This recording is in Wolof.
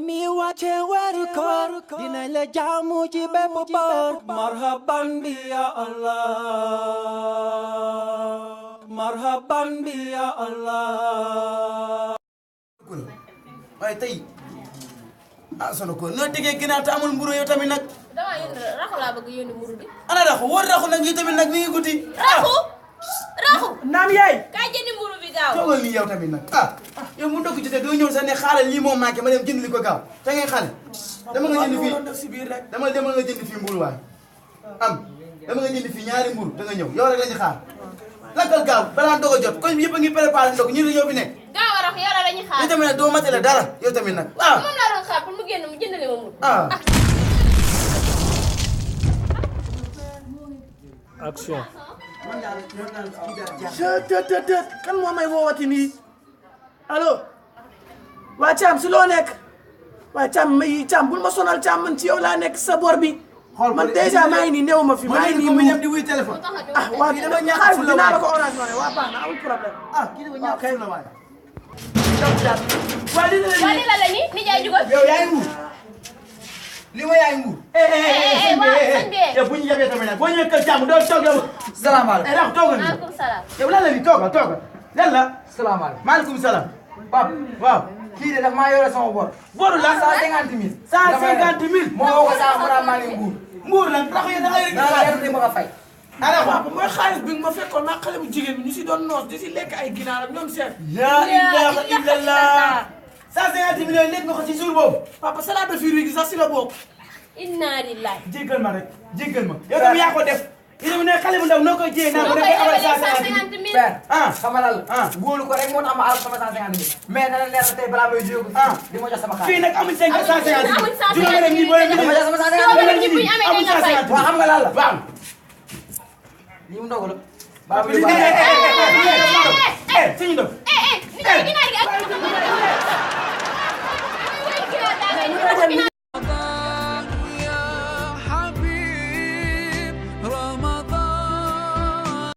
mi wàcce weeru koor dinañ la jaamu ci bépp boor marhaban bi ya Allah marhaban bi ya Allah. waaye tey sono ko noo tegee ginaar te amul mburu yow tamit nag. dama yónni raxu laa bëgg yónni mburu bi. ana raxu wóor raxu nag yi tamit nag mi ngi guddi. raxu naam yaay. kaay jëndi mburu bi gaaw. toogal nii yow tamit nag yow mu ndokk jotee doo ñëw sax ne xaaral lii moo manqué ma dem jënd li ko gaaw te ngay xale. dama nga jënd fii dama nga jënd fii mburu waay dama nga jënd fii ñaari mburu da nga ñëw yow rek la ñu xaar lakkal gaaw balaa ndox a jot koñ bi yëpp a ngi préparé ndox ñu ne yow fi nekk. gaaw a raxu yow la ñuy xaar. yow tamit nag doo matale dara yow tamit nag moom laa doon xaar pour mu génn mu jëndale ma mburu. action. kan moo may woowati nii allo waa Thiam si loo nekk waa Thiam bul ma sonal Thiam man ci yow laa nekk sa bor bi man déjà maa ngi nii néew ma fi maa ngi nii mu di wuy téléphone. waa xaalis dinaa la ko orange ma ne waa baax na amul problème kii dafa ñàkk fu la waay. waa li la ni nijaay jugal. yow yaay nguur li ma yaay nguur. sëñ bi. yow bu ñu yebee tamit nag boo ñëwee kër Thiam doo toog yow. salaamaaleykum. rax toogal nii. maaleykum salaam. yow lan la ni toogal toogal lan la. salaamaaleykum. maaleykum salaam. Pape waaw. kii de daf maa yore sama bor. boru la 150 000. 150 000. moo woo ko saa mu maa ngi nguur. nguur nag rax yi da ngay rek. naa la yor di ma ko fay. alors papa mooy xaalis bi ma fekkoon maa xale bu jigéen bi ñu si doon noos di si lekk ay ginaar ak ñoom seen yaa ilaha illallah 150 millions lekk nga ko ci jour boobu. papa salade de fruits gi sax si la bokk inna lillahi. jéggal ma rek jéggal ma. yow tamit yaa ko def. yow ne xale bu ndaw noo koy jiyee naa ko def abal 150 000. père sama lal wóolu ko rek moo tax ma aal sama 150 000 mais dana leer tey balaa may jóge ko di ma jox sama xaalis. fii nag amul 150 000. amul 150 000 juróomi rek nii boo leen di ma jox sama 150 000. juróomi rek bu ñu amee nga fay. waaw xam nga lan la. waaw. lii mu ndogu la. suñu ndox. nijaay ginaar gi ak